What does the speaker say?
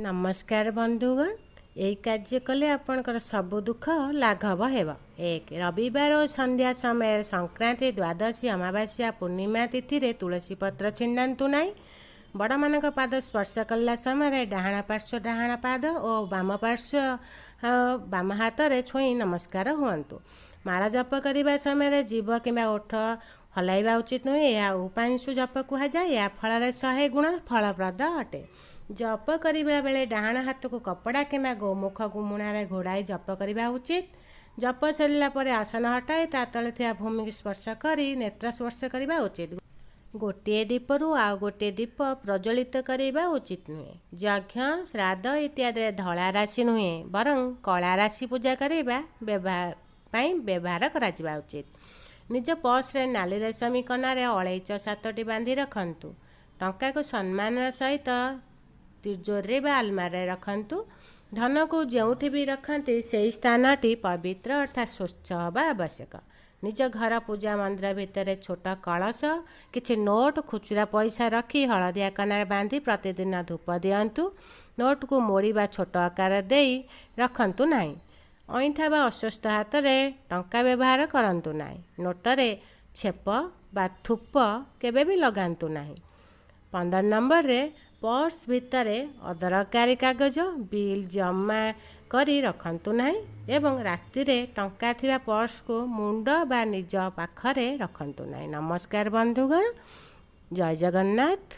ନମସ୍କାର ବନ୍ଧୁଗଣ, ଏହି କାର୍ଯ୍ୟ କଲେ ଆପଣଙ୍କର ସବୁ ଦୁଃଖ ଲାଘବ ହେବ। 1, ରବିବାର ଓ ସନ୍ଧ୍ୟା ସମୟରେ ସଂକ୍ରାନ୍ତି, ଦ୍ୱାଦଶୀ, ଅମାବାସ୍ୟା, ପୂର୍ଣ୍ଣିମା ତିଥିରେ ତୁଳସୀ ପତ୍ର ଛିଣ୍ଡାନ୍ତୁ ନାହିଁ। ବଡ଼ମାନଙ୍କ ପାଦ ସ୍ପର୍ଶ କଲା ସମୟରେ ଡାହାଣ ପାର୍ଶ୍ୱ ଡାହାଣ ପାଦ ଓ ବାମ ପାର୍ଶ୍ୱ ବାମ ହାତରେ ଛୁଇଁ ନମସ୍କାର ହୁଅନ୍ତୁ। ମାଳ ଜପ କରିବା ସମୟରେ ଜିଭ କିମ୍ବା ଓଠ ହଲାଇବା ଉଚିତ ନୁହେଁ। ଏହା ଉପାଂଶୁ ଜପ କୁହାଯାଏ। ଏହା ଫଳରେ 100 ଗୁଣ ଫଳପ୍ରଦ ଅଟେ। ଜପ କରିବା ବେଳେ ଡାହାଣ ହାତକୁ କପଡ଼ା କିମ୍ବା ଗୋମୁଖ ଗୁମୁଣାରେ ଘୋଡ଼ାଇ ଜପ କରିବା ଉଚିତ। ଜପ ସରିଲା ପରେ ଆସନ ହଟାଇ ତା ତଳେ ଥିବା ଭୂମିକୁ ସ୍ପର୍ଶ କରି ନେତ୍ର ସ୍ପର୍ଶ କରିବା ଉଚିତ। ଗୋଟିଏ ଦୀପରୁ ଆଉ ଗୋଟିଏ ଦୀପ ପ୍ରଜ୍ୱଳିତ କରିବା ଉଚିତ ନୁହେଁ। ଯଜ୍ଞ, ଶ୍ରାଦ୍ଧ ଇତ୍ୟାଦିରେ ଧଳା ରାଶି ନୁହେଁ, ବରଂ କଳା ରାଶି ପୂଜା କରିବା ପାଇଁ ବ୍ୟବହାର କରାଯିବା ଉଚିତ। ନିଜ ପର୍ସରେ ନାଲି ରେଶମୀ କନାରେ ଅଳେଇଚ 7ଟି ବାନ୍ଧି ରଖନ୍ତୁ। ଟଙ୍କାକୁ ସମ୍ମାନର ସହିତ ତିଜୋରିରେ ବା ଆଲମାରିରେ ରଖନ୍ତୁ। ଧନକୁ ଯେଉଁଠି ବି ରଖନ୍ତି, ସେହି ସ୍ଥାନଟି ପବିତ୍ର ଅର୍ଥାତ୍ ସ୍ୱଚ୍ଛ ହେବା ଆବଶ୍ୟକ। ନିଜ ଘର ପୂଜା ମନ୍ଦିର ଭିତରେ ଛୋଟ କଳସ, କିଛି ନୋଟ୍, ଖୁଚୁରା ପଇସା ରଖି ହଳଦିଆ କନାରେ ବାନ୍ଧି ପ୍ରତିଦିନ ଧୂପ ଦିଅନ୍ତୁ। ନୋଟ୍କୁ ମୋଡ଼ି ବା ଛୋଟ ଆକାର ଦେଇ ରଖନ୍ତୁ ନାହିଁ। ଅଇଁଠା ବା ଅସୁସ୍ଥ ହାତରେ ଟଙ୍କା ବ୍ୟବହାର କରନ୍ତୁ ନାହିଁ। ନୋଟରେ ଛେପ ବା ଥୁପ କେବେ ବି ଲଗାନ୍ତୁ ନାହିଁ। 15 ନମ୍ବରରେ, ପର୍ସ ଭିତରେ ଅଦରକାରୀ କାଗଜ, ବିଲ୍ ଜମା କରି ରଖନ୍ତୁ ନାହିଁ ଏବଂ ରାତିରେ ଟଙ୍କା ଥିବା ପର୍ସକୁ ମୁଣ୍ଡ ବା ନିଜ ପାଖରେ ରଖନ୍ତୁ ନାହିଁ। ନମସ୍କାର ବନ୍ଧୁଗଣ, ଜୟ ଜଗନ୍ନାଥ।